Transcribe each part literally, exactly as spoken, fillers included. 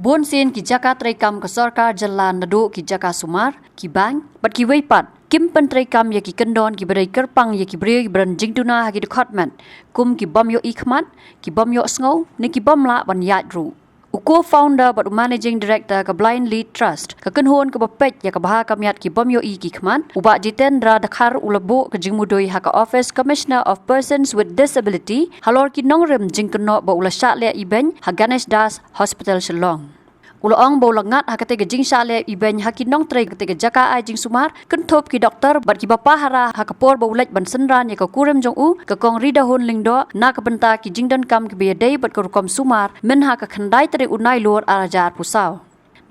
Bun sien ki jaka treikam ka sorkar jylla naduh ki jaka sumar, ki bank, bad kiwei pat, kim pyntreikam ïa ki kyndon kiba dei kyrpang ïa ki briew kiba don jingduna ha ki dkhot met, kum ki bym ïohi khmat, ki bym ïohsngew, ne ki bym lah ban ïaid ruh. U co-founder bad u managing director ka Blind Lead Trust, ka kynhun kaba peit ïa ka bha ka miat ki bym ïohi ki khmat, u Bah Jitendra Dkhar u la buh ka jingmudui ha ka Office Commissioner of Persons with Disability, halor ki nongrim jingkynnoh ba u la shah leh ibeiñ ha Ganesh Das Hospital Shillong. U la ong ba u la ngat ha katei ka jingshah leh ibeiñ ha ki nongtrei katei ka jaka ai jingsumar, kynthup ki doktor bad kiba pahara ha ka por ba u leit ban synran ïa ka kurim jong u, ka Kong Ridahun Lyngdoh, na ka bynta ki jingdonkam kiba ïadei bad ka rukom sumar, mynha ka khyndai tarik u Nailur ar hajar arphew saw.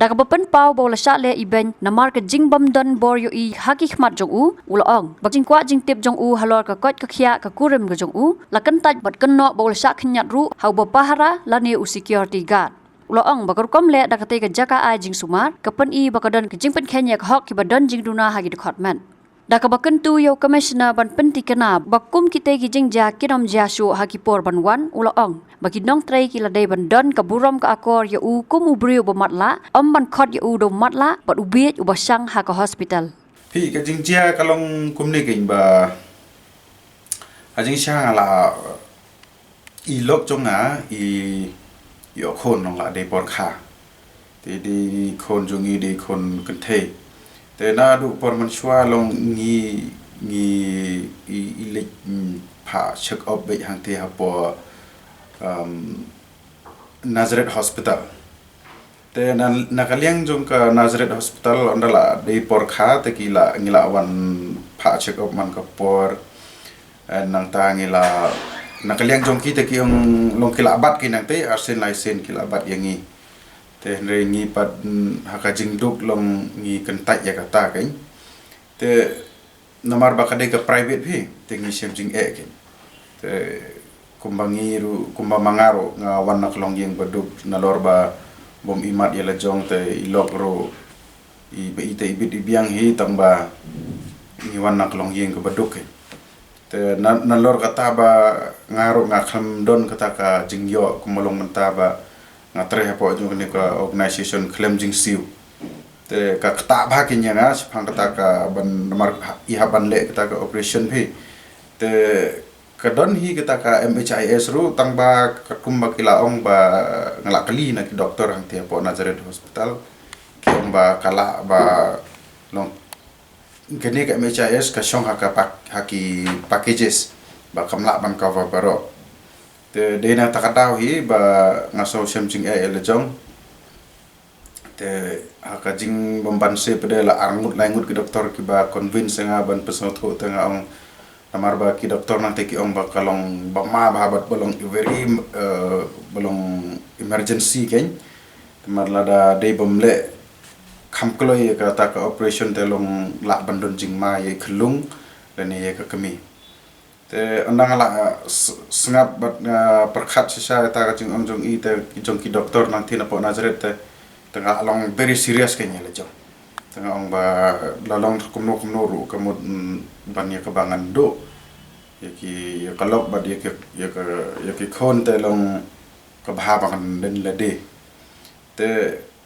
Da kaba pynpaw ba u la shah leh ibeiñ namar ka jingbym don bor ïohi ha ki khmat jong u, u la ong ba ka jingkwah jingtip jong u halor ka koit ka khiah ka kurim ka jong u la kyntait bad kynnoh ba u la shah khynñiat ruh ha uba pahara lane u security guard. U la ong ba ka rukom leh da katei ka jaka ai jingsumar ka pyni ba ka don ka jingpynkheiñ ïa ka hok kiba don jingduna ha ki dkhot met. Da kaba kyntu ïa u Commissioner ban pyntikna ba kum kitei ki jingjia kin ym jia shuh ha ki por ban wan, u la ong ba ki nongtrei ki la dei ban don ka burom ka akor ïa u kum u briew uba matlah, ym ban khot ïa u da u matlah bad u bieit uba shang ha ka hospital. Phi, ka jingjia ka long kumne keiñ ba ha jingshang la i lok jong nga i ïoh khun, long la dei por kha. Te dei khun jong i dei khun kynthei. Te naduh por mynshuwa long ngi, ngi i, i leit, mm, phah check up beit hangtei hapoh, um, Nazareth Hospital. Te na, na ka liang jong ka Nazareth Hospital, ynda la dei por kha te ki la, ngi la wan phah check up man ka por. Eh, nangta ngi la, na ka liang jong ki te ki ong long ki la bat ki nangtei, arsien laisien ki la bat ïa ngi. Te hynrei ngi pat, mm, ha ka jingduk long ngi kyntait ïa kata keiñ. Te namar ba ka dei ka private phi, te ngi shem jingeh keiñ. Te kumba ngi ruh, kumba ma nga ruh nga wan na ka longïing ba duk, nalor ba bym imat ïa la jong te i lok ruh i ba i te i bit i biang hi, tang ba ngi wan na ka longïing kaba duk keiñ. Te na, nalor kata ba nga ruh nga khlem don kata ka jingïoh kumba long mynta ba nga trei hapoh jong kane ka organisation khlem jingsiew. Te ka ktah bha keiñ ïa nga shaphang kata ka ban, namar i hap ban leh kata ka operation phi. Te ka don hi kata ka M H I S ruh, tang ba ka kumba ki la ong ba nga la kylli na ki doktor hangtei hapoh Nazareth Hospital. Ki ong ba ka lah ba long kane ka M H I S ka shong ha ka pak-, ha ki packages ba kam lah ban cover baroh. Te dei na kata ka daw hi ba nga sngew shem jingeh ïa la jong. Te ha ka jingbymbanse pat de la arngut laingut ki doktor kiba convince nga ban pynsngewthuh, te nga ong namar ba ki doktor nangtei ki ong ba ka long ba ma bha bad ba long very, eh, ba long emergency keiñ. Te namar lada dei bym leh kham kloi ïa kata ka operation te long lah ban don jingma ïa i khyllung lane ïa ka kmie. Te ynda nga la, eh, s-, sngap bad nga pyrkhat shisha ïa kata ka jingong jong i te, jong ki doktor nangtei napoh Nazareth te, te nga long very serious keiñ ïa la jong. Te nga ong ba la long kumno kumno ruh ka mut, mm, ban ïa kaba ngan duh ïa ki, ïa ka lok bad ïa ki, ïa ka, ïa ki khun te long ka bha ba ngan don lade. Te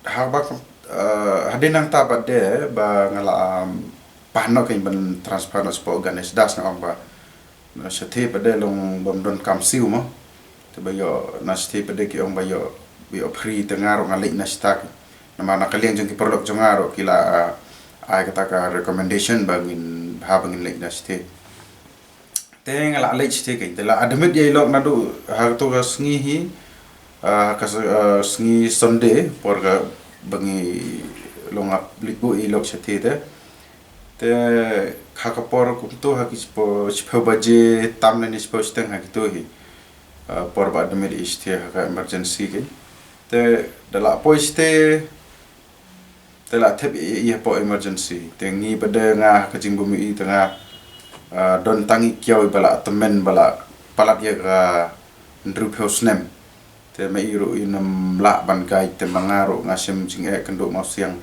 haba, eh, hadien nangta pat de ba nga la, um, pan noh keiñ ban transfer noh shapoh Ganesh Das, nga ong ba na shathie pat de long bym don kam siew mo. Te ba ïoh na shathie pat de ki ong ba ïoh, ba ïoh free, te nga ruh nga leit na shatai. Namar na ka liang jong ki paralok jong nga ruh ki la, eh, ai kata ka recommendation ba ngin, bha ba ngin leit na shathie. Te nga la leit shathie keiñ. Te la admit ïa i lok naduh ha kato ka sngi hi, ah, ka s-, ah, sngi Sunday, por kaba ngi long ap leit buh ïa i lok shathie te. Te ha ka por kumto ha ki shiphew, shiphew baje tam lane shiphew shiteng ha kito hi. Ah, por ba admit ïa i shathie ha ka emergency keiñ. Te da la poi shathie, te la thep ïa i hapoh emergency. Te ngi pat de nga ha ka jingbym ïohi te nga, ah, don tang i kiaw iba la tymmen ba la palat ïa ka hynriewphew snem. Te ma i ruh im lah ban guide, te ma nga ruh nga shem jingeh kynduh mawsiang.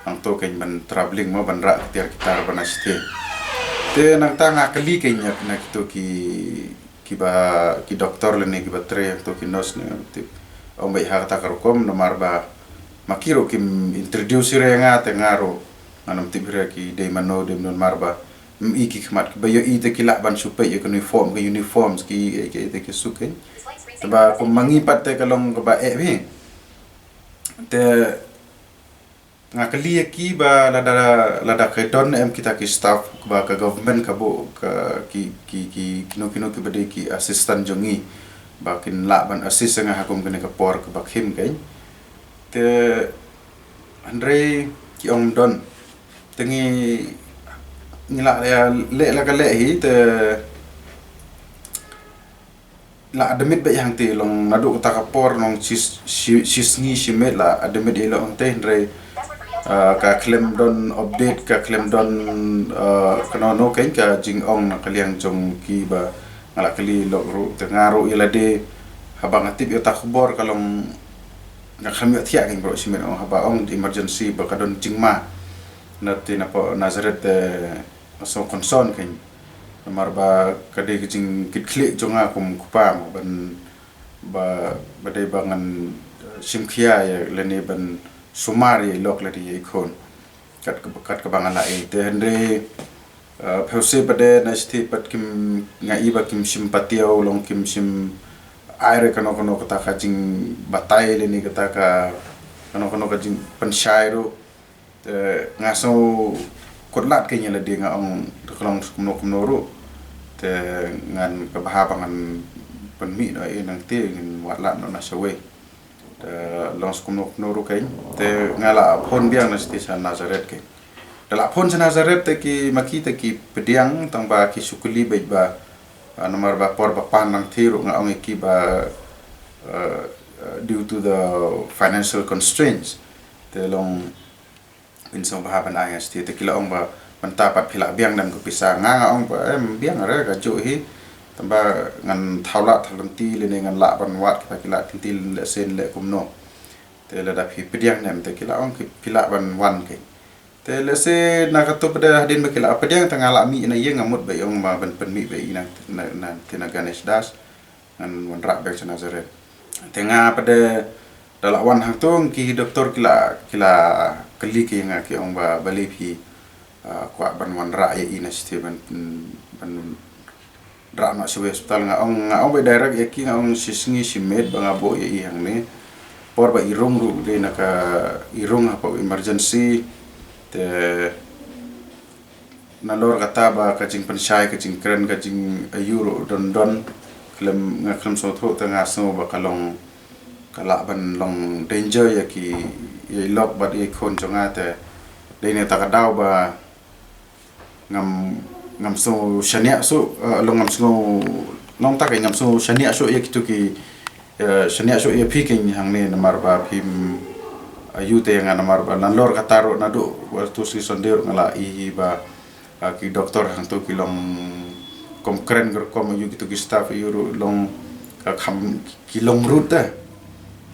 Hangto keiñ ban travelling mo, ban rah ki tiar ki tar ban na shathie. Te nangta nga kylli keiñ ïa na kito ki kiba, ki doktor lane kiba trei hangto, ki nurse ne, tip. Ong ba ha kata ka rukom namar ba Ma ki ruh kim introduce ïa nga te nga ruh ngan ym tip ïa ki dei mano dei mano namar ba ym i ki khmat, kiba ïohi te ki lah ban shu peit ïa ka uniform, ka uniforms ki, ki, ki suk kan. Te ba kum ma ngi pat te ka long kaba eh bha. Te nga kylli ïa ki ba lada, lada ka don em kita ki staff ba ka government ka buh, ka ki, ki, ki, kino kino kiba dei ki assistant jong ngi ba kin lah ban assist ïa nga ha kum kane ka por kaba khim kan. Te hynrei ki ong ym don. Te ngi, ngi la, ïa, leh la ka leh hi te la admit beit hangtei long naduh kata ka por nong shi, shi, shi sngi shi miet la admit ïa i lok hangtei hynrei, ah, ka khlem don update, ka khlem don, ah, kano kano kan ka jingong na ka liang jong ki ba nga la kylli lok ruh te nga ruh ïa lade haba nga tip ïa ta khubor ka long nga khlem ïohthiah kan bro shi miet ong haba ong emergency ba ka don jingma. Na te na pdeng Nazareth te nga sngew concern kan. Namar ba ka dei ka jingkitkhlieh jong nga kum u kpa mo ban ba, ba dei ba ngan, eh, shim khia ïa lane ban sumar ïa i lok lane ïa i khun. Kat ka, kat kaba nga la ïa te hynrei, eh, phew se pat de na siti pat kim nga i ba kim shim patiaw long kim shim ai re kano kano kata ka jingbatai lane kata ka kano kano ka jingpynshai ruh. Te nga sngew kut lad kan ïa lade nga ong te ka long kumno kumno ruh. Te ngan ka bha ba ngan pynmih noh ïa nangta ngin wad lad noh na shawei. Te long kumno kumno ruh kan. Te nga la phone biang na siti sha Nazareth kan. Te la phone sha Nazareth te ki ma ki te ki pdiang tang ba ki shu kylli beit ba, ah, namar ba por ba pan nangta ruh nga ong ïa ki ba, eh, eh, due to the financial constraints. Te long phin sngewbha ban ai nga siti te ki la ong ba mynta pat phi la biang ne em ka pisa, nga nga ong ba em biang re ka juh hi. Tang ba ngan thaw lad thaw lynti lane ngan lah ban wad kita ki lad lynti lehse leh kumno. Te lada phi pdiang ne em te ki la ong ki phi lah ban wan ke. Te lehse na kato pat de hadien ba ki la pdiang te nga la mih na ïing nga mut ba ïong ba ban pynmih ba i nang na, na, te na Ganesh Das. Ngan wanrah biang sha Nazareth. Te nga pat de da la wan hangto ki doktor ki la, ki la kylli ki nga ki ong ba balei phi, ah, kwah ban wanrah ïa i na siti ban, ban rah noh sha hospital nga ong, nga ong ba direct ïa ki nga ong shi sngi shi miet ba nga buh ïa i hangne. Por ba i rung ruh dei na ka i rung hapoh emergency. Te nalor kata ba ka jingpynshai ka jingkren ka jingaiu ruh don don. Khlem, nga khlem sngewthuh te nga sngew ba ka long ka lah ban long danger ïa ki, ïa i lok bad ïa i khun jong nga te. Dei na kata ka daw ba ngam, ngam sngew shaniah shuh, eh, long ngam sngew long ta ka ngam sngew shaniah shuh ïa kito ki, eh, shaniah shuh ïa phi kan hangne namar ba phim aiu te ïa nga namar ba nalor kata ruh naduh wat tu sngi Sunday ruh nga la i hi ba, ah, ki doktor hangto ki long kum kren ka rukom aiu kito ki staff aiu ruh long ka kham ki long rude te.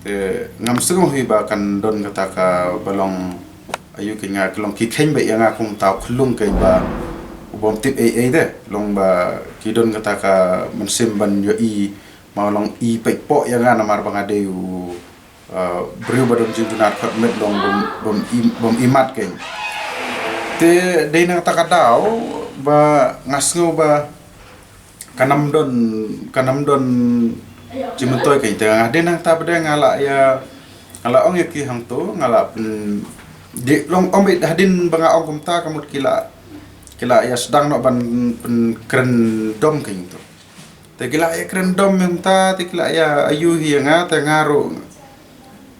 Te ngam sngew hi ba kan don kata ka ba long aiu ki nga ka long ki kheiñ ba ïa nga kum tau khlung ka ba u bym tip ei ei te long ba ki don kata ka mynsiem ban ïohi ma long i peit poh ïa nga namar ba nga dei u, uh, briew ba don jingduna khot met long bym, bym, im, bym imat kein. Te dei na kata ka daw ba nga sngew ba kan ym don, kan ym don jingmyntoi kein te nga dei na kata ba dei nga la ïa, nga la ong ïa ki hangto nga la pyn, dei long ong beit hadien ba nga ong kumta ka mut ki la, ki la ïa sdang noh ban pynkren dom kein to. Te ki la ïa kren dom mynta te ki la ïa aiu hi ïa nga te nga ruh,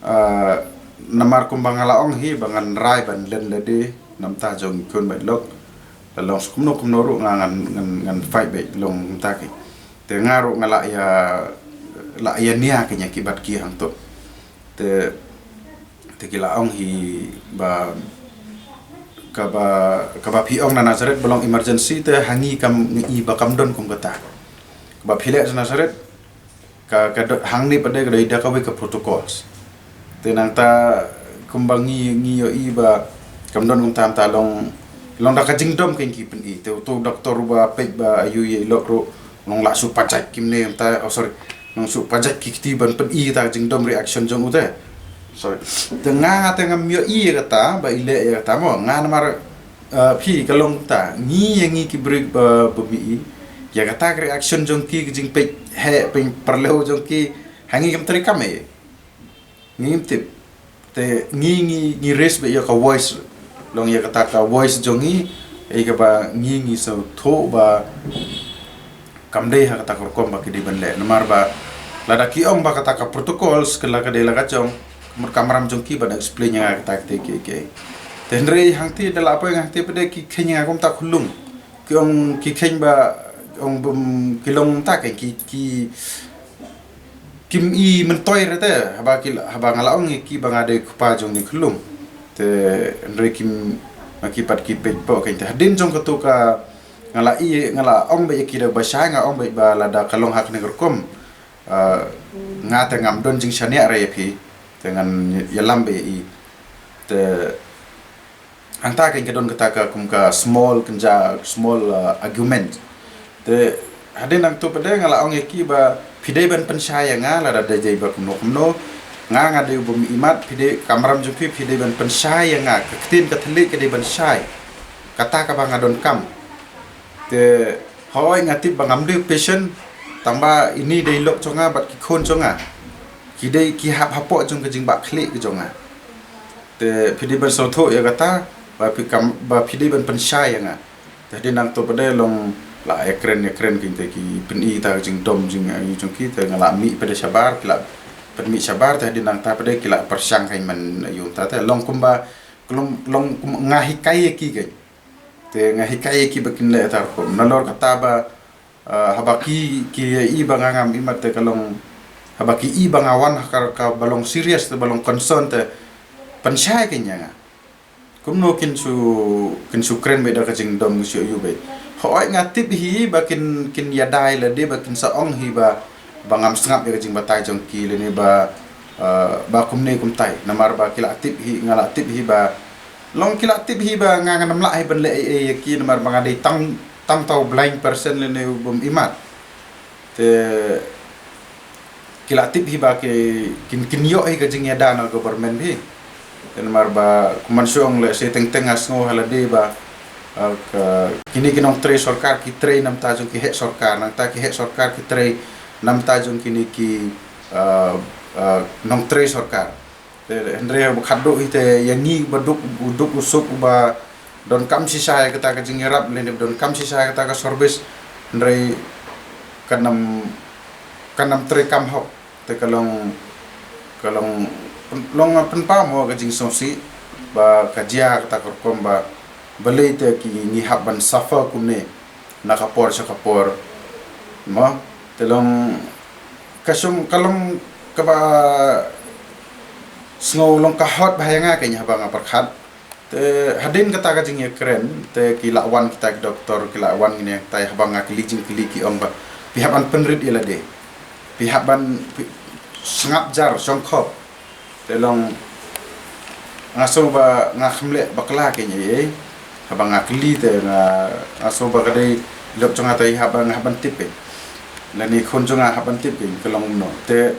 ah, namar kumba nga la ong hi ba ngan rai ban len lade namta jong khun bad lok. La long kumno kumno ruh nga ngan, ngan, ngan fight bad long mynta ki. Te nga ruh nga la ïa, la ïa nia ki nia ki bad ki hangto. Te, te ki la ong hi ba kaba, kaba phi ong na Nazareth ba long emergency te ha ngi kam ngi ba kam don kum kata. Kaba phi leh sha Nazareth ka, ka do, hangne pat de ka dei da kawei ka protocols. Te nangta kumba ngi, ngi ïohi ba kam don kumta, mynta long, long da ka jingdom kein ki pyni. Te uto u doktor uba peit ba aiu ïa i lok ruh long la shu pajait ki mne mynta, oh sorry, long shu pajait ki kti ban pyni ta ka jingdom reaction jong u te. Sorry. Te nga, nga te ngam ïohi ïa kata ba i leh ïa kata mo. Nga namar, eh, phi ka long ta. Ngi ïa ngi ki briew ba, ba mih i. Ïa kata ka reaction jong ki, ka jingpeit heh peit paralok jong ki. Ha ngi kam trei kam eh. Ngim tip. Te ngi, ngi, ngi raise beit ïa ka voice. Long ïa kata ka voice jong ngi, ïa kaba ngi, ngi sngewthuh ba kam dei ha kata ka rukom ba ki dei ban leh. Namar ba lada ki ong ba kata ka protocols ka la ka dei la ka jong, ka mut ka mram jong ki ban explain ïa nga kata ka te ki, ki. Te hynrei hangtei da la poi hangtei pat de ki kheiñ ïa nga kumta khunlung. Ki ong ki kheiñ ba ong bym ki long ta ka ki, ki kim i myntoi re te, haba ki, haba nga la ong ïa ki ba nga dei kpa jong ni khlung. Te hynrei kim, ma ki pat ki peit pok kein te. Hadien jong katu ka nga la i, nga la ong beit ïa ki da ba shai, nga ong beit ba lada ka long ha kane ka rukom. Ah, nga te ngam don jingshaniah re ïa phi. Te ngan ïalam beit ïa i. Te Hangta kein ka don kata ka kum ka small kynja, small, uh, argument. Te hadien nangtu pat de nga la ong ïa ki ba phi dei ban pynshai ïa nga lada dei dei ba kumno kumno. Nga nga dei u bym imat, phi dei ka mram jong phi, phi dei ban pynshai ïa nga, ka ktien ka thylliej ka dei ban shai. Kata kaba nga donkam. Te hooid nga tip ba ngam dei patient, tang ba ini dei lok jong nga bad ki khun jong nga. Ki dei ki hap hapoh jong ka jingbakla ka jong nga. Te phi dei ban sngewthuh ïa kata, ba phi kam, ba phi dei ban pynshai ïa nga. Te hadien nangtu pat de long la ïakren ïakren kein te ki pyni ta ka jingdom jingïohi jong ki te nga la mih pat de shabar, ki la pynmih shabar, te hadien nangta pat de ki la pyrshang kein man ïa u ta te long kumba, long, long kum nga hikai ïa ki kein. Te nga hikai ïa ki ba kin leh ta rukom. Nalor kata ba, ah, haba ki, ki ïa i ba nga ngam imat te ka long, haba ki i ba nga wan ha ka, kaba long serious te ba long concern te pynshai kein ïa nga. Kumno kin shu, kin shu kren beit da ka jingdom kin shu ïohi beit. Hooid nga tip hi ba kin, kin ïada ïa lade ba kin sa ong hi ba, ba ngam sngap ïa ka jingbatai jong ki lane ba, ah, ba kumne kumtai. Namar ba ki la tip hi, nga la tip hi ba, long ki la tip hi ba nga ngan ym lah hi ban leh ei ei ïa ki namar ba nga dei tang, tang tau blind person lane u bym imat. Te ki la tip hi ba ki, kin, kin ïoh hi ka jingïada na government hi. Te namar ba kumban shu ong leh se teng teng nga sngew ha lade ba, ah, ka, kine ki nongtrei sorkar ki trei namta jong ki heh sorkar, nangta ki heh sorkar ki trei namta jong kine ki, ah, ah, nongtrei sorkar. Te hynrei ba khatduh hi te ïa ngi ba duk, u duk u suk ba donkam shisha ïa kata ka jingïarap lane ba donkam shisha ïa kata ka service hynrei kan ym, kan ym trei kam hok. Te ka long, ka long, long pynpaw mo ka jingsngewsih ba ka jia kata ka rukom ba balei te ki ngi hap ban suffer kumne na ka por sha ka por. Mo te long ka shong ka long kaba sngew long ka hot ba ha ïa nga kein haba nga pyrkhat. Te hadien kata ka jingïakren te ki la wan kita ki doktor ki la wan ngin ïa tai haba nga kylli jingkylli ki ong ba phi hap ban pynrit ïa lade. Phi hap ban phi, sngap jar shongkhop. Te long nga sngew ba nga kham leh bakla kein ei ei. Haba nga kylli te nga, nga sngew ba ka dei lok jong nga te haba nga hap ban tip kein. Lane khun jong nga hap ban tip kein ka long kumno. Te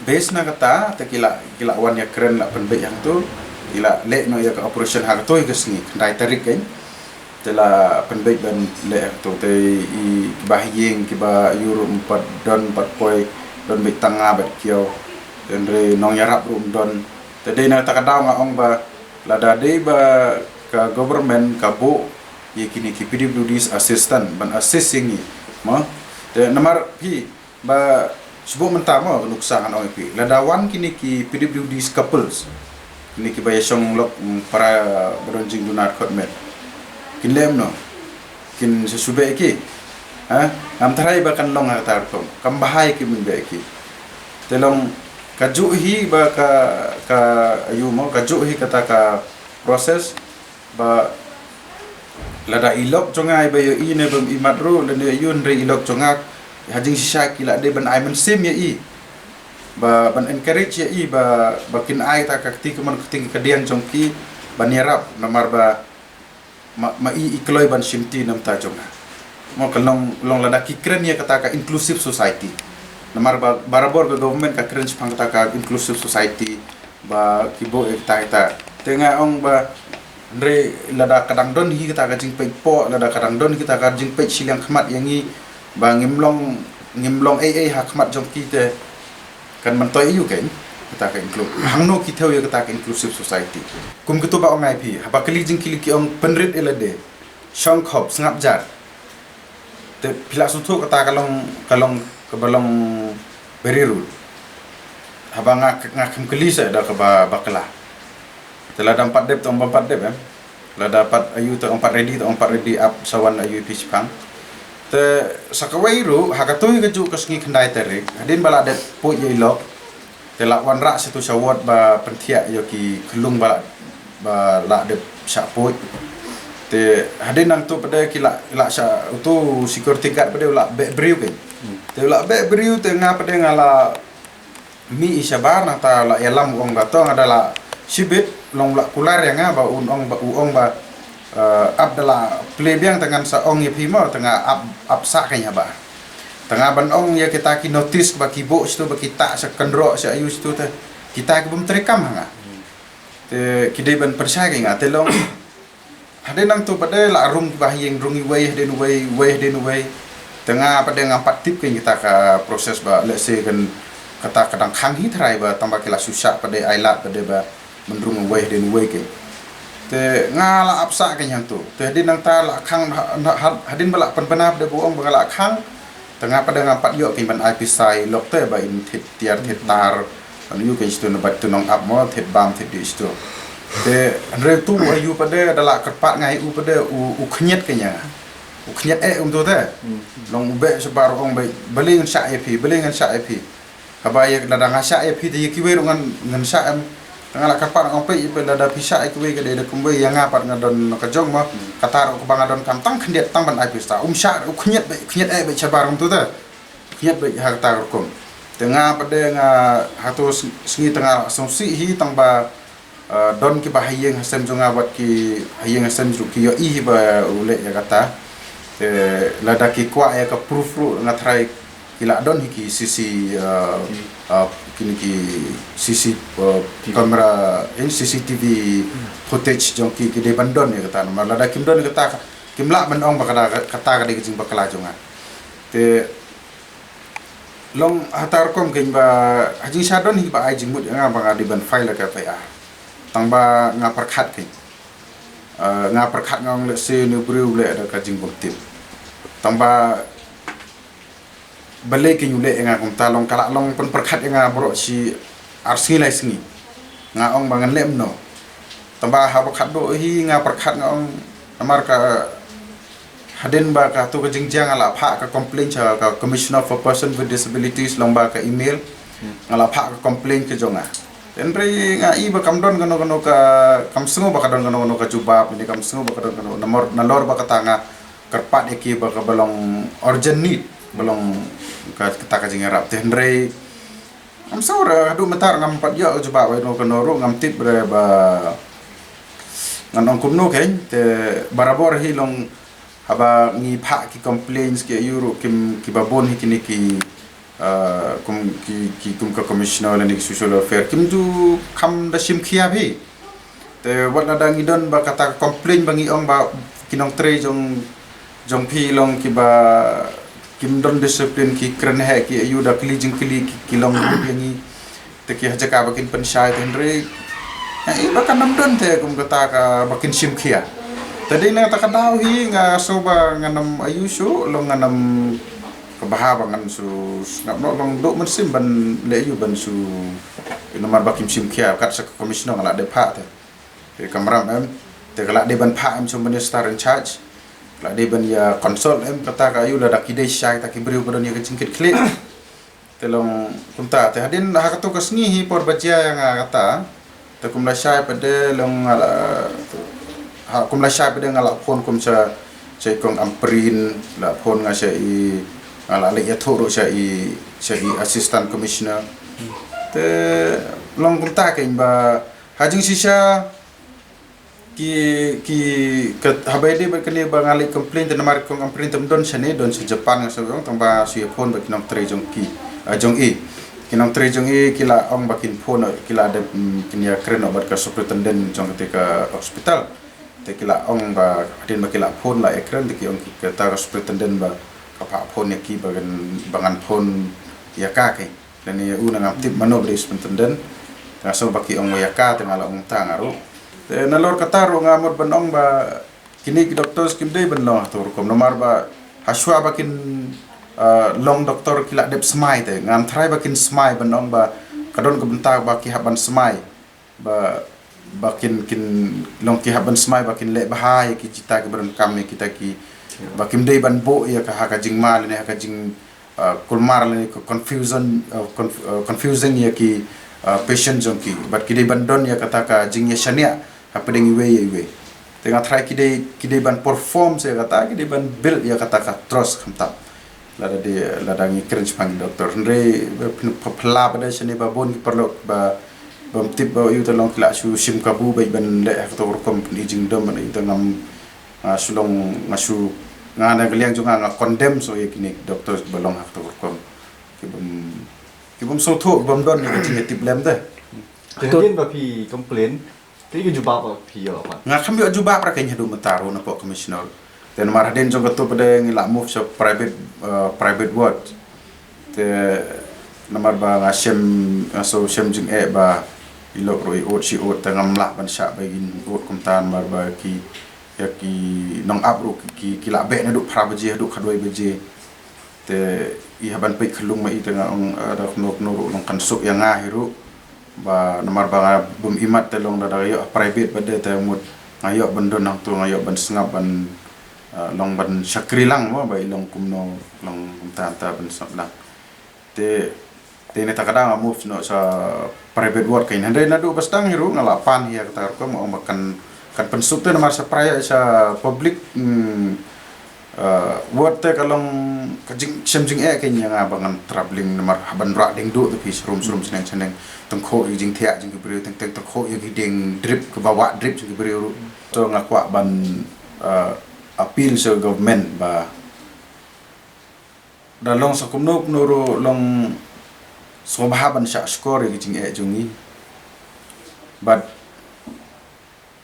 base na kata te ki la, ki la wan ïakren la pynbeit hangtu. Ki la leh noh ïa ka operation ha kato hi ka sngi khyndai tarik kein. Te la pynbeit ban leh hangtu te i kiba ha ïing kiba ïoh ruh ym pat don pat poi, don beit tang nga bad kiaw. Te hynrei nongïarap ruh ym don. Te dei na kata ka daw nga ong ba lada dei ba ka government ka buh ïa kine ki P W Ds assistant ban assist ïa ngi. Mo? Te namar phi ba shu buh mynta mo ka nuksa ngan ong ïa phi. Lada wan kine ki P W Ds couples. Kine kiba ïa shong lok, mm, para ba don jingduna khot met. Kin leh kumno? Kin sa shu beh ïa ki. Ha? Ngam tharai ba kan long ha kata rukom. Kam bha ïa ki ban beh ïa ki. Te long kajuh hi ba ka, ka ayu mo, kajuh hi kata ka process. Ba lada i lok jong nga iba ïohi ne bym imat ruh lane ïohi hynrei i lok jong nga ha jingshisha ki la dei ban ai mynsiem ïa i. Ba ban encourage ïa i ba, ba kin ai ta ka kti kamon ka kti kadiang jong ki ban ïarap namar ba ma, ma i i kloi ban shimti namta jong nga. Mo ka long, long lada ki kren ïa kata ka inclusive society. Namar ba barabor ka government ka kren shaphang kata ka inclusive society. Ba ki buh ïa kita kita. Te nga ong ba, hynrei lada ka dang don hi kita ka jingpeit poh, lada ka dang don hi kita ka jingpeit shiliang khmat ïa ngi, ba ngim long, ngim long ei ei ha khmat jong ki te, kan myntoi aïu kein kita ka inclu-, hangno ki thew ïa kita ka inclusive society. Kum kito ba ong ai phi, haba kylli jingkylli ki ong pynrit ïa lade, shong khop, sngap jar. Te phi lah sngewthuh kata ka long, ka long, kaba long very rude. Haba nga, nga khlem kylli sa da kaba bakla. Te lada ym pat dep te ong ba ym pat dep, em. Lada pat aïu te ong pat ready, te ong pat ready, ap sa wan aïu phi shipang. Te sa kawei ruh, ha kato hi kajuh ka sngi khyndai tarik, hadien ba la dep poi ïa i lok, te la wanrah sha tu sha ward ba pynthiah ïa ki khyllung ba la, ba la dep shah poi. Te hadien nangtu pat de ki la, la shah, utu security guard pat de u la beh briew kein. Te u la beh briew te nga pat de nga la mih shabar, nangta la ïalam u ong ba to nga da la shibit, long u la kular ïa nga ba un ong ba, u ong ba, eh, ap da la plie biang te ngan sa ong ïa phi mo, te nga ap, ap sah kein haba. Te nga ban ong ïa kita ki notice ba ki buh shitu, ba ki tah sha kynroh sha aïu shitu te. Kita ki bym treikam ha nga. Te ki dei ban pynshai kein nga te long. Hadien nangtu pat de la rung ba ha ïing, rung iwei hadien iwei, iwei hadien iwei. Te nga pat de ngam pat tip kein kita ka process ba, let's say kan kata ka dang khang hi tharai ba tang ba ki la shu shah pat de, ai lad pat de ba ban rung iwei hadien iwei kein. Te nga la ap sah kein hangtu. Te hadien nangta la khang ha, ha, hadien ba la pynbna pat de ba u ong ba nga la khang. Te nga pat de ngam pat ïoh kein ban ai pisa ïa i lok te ba in thied tiar thied tar. Kan ïoh kein shitu na bad tu nong ap mo, thied bam thied dih shitu. Te hynrei tu aïu pat de da la kyrpad nga ïa u pat de u, u khñiot kein ïa nga. U khñiot eh um tu te. Long u beh shabar u ong ba, balei ngan shah ïa phi, balei ngan shah ïa phi. Haba ïa lada nga shah ïa phi te ïa kiwei ruh ngan, ngan shah em. Nga la kyrpad nga ong peit ïa phi lada phi shah ïa kiwei ka dei da kumwei, ïa nga pat nga don ka jong mo. Kata ruh kaba nga donkam tang khyndiat tang ban ai pisa. Um shah, u khñiot beh, khñiot eh beh shabar um tu te. Khñiat beh ha kata ka rukom. Te nga pat de nga ha tu s-, sngi te nga sngewsih hi tang ba, eh, don kiba ha ïing ha sem jong nga bad ki ha ïing ha sem jong ki ïohi hi ba u leh ïa kata. Te lada ki kwah ïa ka proof ruh nga tharai ki la don hi ki C C, eh, eh, kine ki C C, eh, camera, eh, C C T V footage jong ki, ki dei ban don ïa kata. Namar lada kim don ïa kata, kim lah ban ong ba kata, kata ka dei ka jingbakla jong nga. Te long ha ta rukom kein ba ha jingshisha don hi ba ai jingmut ïa nga ba nga dei ban file ka F I R. Tang ba nga pyrkhat kein. Eh, nga pyrkhat nga ong lehse une u briew u leh da ka jingbymtip. Tang ba balei kein u leh ïa nga kumta, long ka la long pynpyrkhat ïa nga baroh shi ar sngi lai sngi. Nga ong ba ngan leh kumno. Tang ba haba khatduh hi nga pyrkhat nga ong namar ka hadien ba katu ka jingjia nga la phah ka complaint sha ka Commissioner for Person with Disabilities lyngba ka email. Nga la phah ka complaint ka jong nga. Hynrei nga i ba kam don kano kano ka, kam sngew ba ka don kano kano ka jubab, ne kam sngew ba ka don kano, namar nalor ba kata nga kyrpad ïa ki ba kaba long urgent need, ba long ka, kata ka jingïarap. Te hynrei ngam sngew re, haduh mynta ngam pat ïoh ka jubab ba ïa kano kano ruh, ngam tip re ba ngan ong kumno kein. Te barabor hi long haba ngi phah ki complaints ki aïu ruh kim, kiba bun hi kine ki, ah, kum ki, ki kum ka commissioner lane ki social welfare kim ju kham da shim khia hi. Te wat lada ngi don ba kata ka complaint ba ngi ong ba ki nongtrei jong, jong phi long kiba kim don discipline, ki kren heh ki aïu, da kylli jingkylli ki, ki long ruh ïa ngi. Te ki ha jaka ba kin pynshai te hynrei nga i ba kan ym don te kum kata ka ba kin shim khia. Te dei na kata ka daw hi nga sngew ba ngan ym aïu shuh, long ngan ym, ka bha ba ngan shu sngap noh, long duh mynsiem ban leh aïu ban shu, namar ba kim shim khia, kat sa ka commissioner nga la dep phah te. Te kamram em, te ka la dei ban phah em sha u minister in charge. Ka la dei ban ïa consult em kata ka aïu, lada ki dei shisha kita ki briew ba don ïa ka jingkit khlieh. Te long kumta, te hadien ha katu ka sngi hi por ba jia ïa nga kata. Te kum lashai pat de long nga la, ha, kum lashai pat de nga la phone kum sha, sha i kong Ampareen, la phone nga sha i, nga la leit ïathuh ruh sha i, sha i assistant commissioner. Te long kumta kein ba ha jingshisha ki, ki, ka, haba ïadei bad kane ba nga leit complain te namar i kong Ampareen te ym don shane, don sha Japan nga sngew, tang ba shu ïa phone bad ki nongtrei jong ki, ah, jong i. Ki nongtrei jong i ki la ong ba kin phone, ki la dep, mm, kin ïakren noh bad ka superintendent jong kata ka hospital. Te ki la ong ba hadien ba ki la phone la ïakren, te ki ong ki kata ka superintendent ba ka phah phone ïa ki ba ngan, ba ngan phone ïa ka ke. Lane u na ngam tip mano ba dei superintendent. Te nga sngew ba ki ong ïa ka, te nga la ong ta nga ruh. Te nalor kata ruh nga mut ban ong ba kine ki doctors kim dei ban long ha kato ka rukom namar ba hashwa ba kin, ah, long doctor ki la dep smai te. Ngam tharai ba kin smai ban ong ba ka don ka bynta ba ki hap ban smai. Ba, ba kin, kin long ki hap ban smai ba kin leh bha ïa ki jita ki ba donkam ïa kita ki, ba kim dei ban buh ïa ka ha ka jingma lane ha ka jing, ah, kulmar lane ka confusion, ah, conf-, ah, confusing ïa ki, ah, patient jong ki. Bad ki dei ban don ïa kata ka jingïashaniah hapdeng iwei ïa iwei. Te nga tharai ki dei, ki dei ban perform ïa kata, ki dei ban build ïa kata ka trust khamtam. Lada dei, lada ngi kren shaphang ki doctor. Hynrei, eh, pyn-, pynphylla pat de shane ba bun ki paralok ba, bym tip ba ïoh te long ki la shu shim kabu ba ban leh ha kato ka rukom pyni jingdom ban ïoh te ngam, nga shu long, nga shu, nga na ka liang jong nga, nga condemn shuh ïa kine ki doctor ba long ha kato ka rukom. Ki bym, ki bym sngewthuh, ki bym don ïa ka jingïatiplem te. Te hadien ba phi complain, te ïa ka jubab ba phi ïoh pat? Nga kam ïoh jubab ra kein haduh mynta ruh napoh commissioner. Te namar hadien jong kato pat de ngi la move sha private, eh, private ward. Te namar ba nga shem, nga sngew shem jingeh ba i lok ruh i ud shi ud, te ngam lah ban shah ba kin ud kumta namar ba ki, ïa ki nongap ruh ki, ki, ki la beh naduh phra baje haduh khatwei baje. Te i hap ban peit khyllung ma i te nga ong, eh, da kumno kumno ruh long kan suk ïa nga hi ruh. Ba namar ba nga bym imat te long da, da ïoh private pat de te mut nga ïoh ban don hangto, nga ïoh ban sngap ban, eh, long ban shakri lang mo ba i long kumno long kumta ta ban sngap lang. Te, te ne ta ka dang nga move noh sha private ward kein. Hynrei naduh ba sdang hi ruh nga la pan hi ïa kata ka rukom, nga ong ba kan, kan pynsuk te namar sha private, sha public, hmm, eh, ward te ka long ka jing, shem jingeh kein ïa nga ba ngan troubling namar hap ban rah ding duh te phi sharum sharum shaneng shaneng, tyngkhuh ïa ki jingthiah jong ki briew, teng teng tyngkhuh ïa ki dieng drip, kiba wah drip jong ki briew ruh. So nga kwah ban, eh, appeal sha government ba da long sa kumno kumno ruh long sngewbha ban shah shkor ïa ki jingeh jong ngi. Bad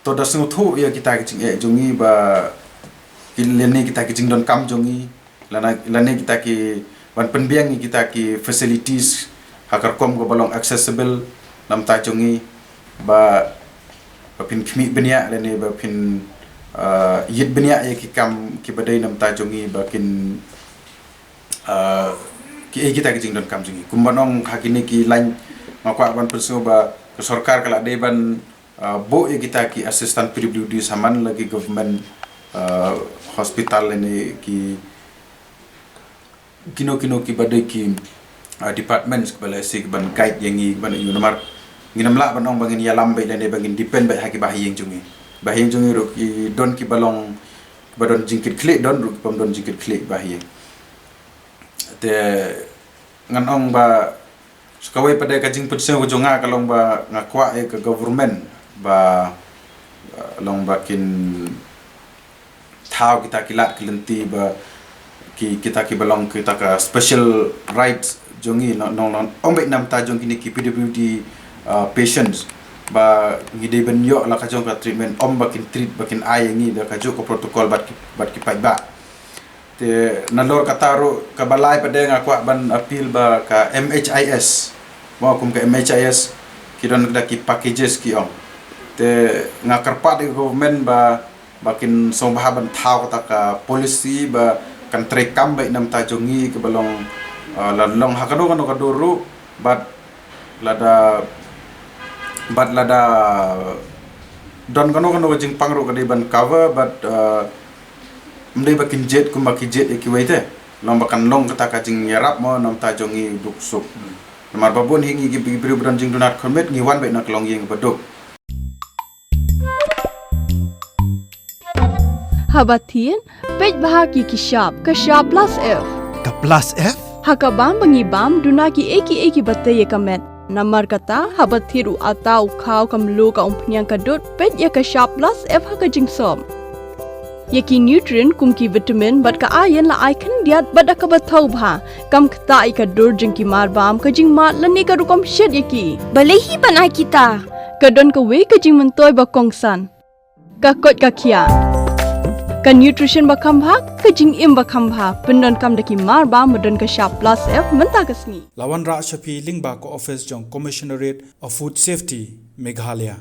to da sngewthuh ïa kita ki jingeh jong ngi ba ki lane kita ki jingdonkam jong ngi, lane, lane kita ki ban pynbiang ïa kita ki facilities ha ka rukom kaba long accessible na bynta jong ngi ba, ba phin khmih bniah lane ba phin, ah, ïit bniah ïa ki kam kiba dei na bynta jong ngi ba kin, ah, ki, eh, kita ki jingdonkam jong ngi. Kumba nong ha kine ki lain nga kwah ban pynsngew ba ka sorkar ka la dei ban, ah, buh ïa kita ki assistant P W D shaman la ki government, ah, hospital lane ki kino kino kiba dei ki, ah, departments kiba lehse kiban guide ïa ngi, kiban ïa ngi namar ngin ym lah ban ong ba ngin ïalam beit lane ba ngin depend beit ha kiba ha ïing jong ngi. Ba ha ïing jong ngi ruh ki don kiba long, kiba don jingkitkhlieh, don ruh kibym don jingkitkhlieh ba ha ïing. Te ngan ong ba sa kawei pat de ka jingpynsngew ka jong nga ka long ba nga kwah ïa ka government ba, ah, long ba kin thaw kita ki lad ki lynti ba ki, kita kiba long kita ka special rights jong ngi, nong, nong, nong, ym beit na bynta jong kine ki P W D, uh, patients ba ngi dei ban ïoh la ka jong ka treatment, ym ba kin treat, ba kin ai ïa ngi da kajuh ka protocol bad ki, bad ki paidbah. Te nalor kata ruh kaba lai pat de nga kwah ban appeal ba ka M H I S. Mo kum ka M H I S ki don da ki packages ki ong. Te nga kyrpad ïa ka government ba ba kin sngewbha ban thaw kata ka policy ba kan treikam beit na bynta jong ngi kiba long, uh, la long ha kano kano ka dur ruh bad lada, bad lada don kano kano ka jingpang ruh ka dei ban cover bad, uh, ym dei ba kin jied kumba ki jied ïa kiwei te. Long ba kan long kata ka jingïarap mo na bynta jong ngi duk suk. Namar ba bun hi ngi ki briew ba don jingduna khyrmet ngi wan beit na ka longïing ba duk. Haba thied, peit bha ki ki shap, ka shap plus F. Ka plus F? Ha ka bam ba ngi bam, duna ki ei ki ei kiba tei ïa ka met. Namar kata, haba thied u ata u khaw ka mluh ka umphniang ka dud, peit ïa ka shap plus F ha ka jingsop. Ïa ki nutrient kum ki vitamin bad ka iron la ai khyndiat bad da kaba thaw bha, kam ktah ïa ka dur jong ki marbam, ka jingmad lane ka rukom shet ïa ki. Balei hi ban ai kita? Ka don kawei ka jingmyntoi ba kongsan. Ka koit ka khiah. Ka nutrition ba kham bha, ka jingim ba kham bha, pyndonkam da ki marbam ba don ka shap plus F mynta ka sngi. La wanrah sha phi lyngba ka office jong Commissionerate of Food Safety, Meghalaya.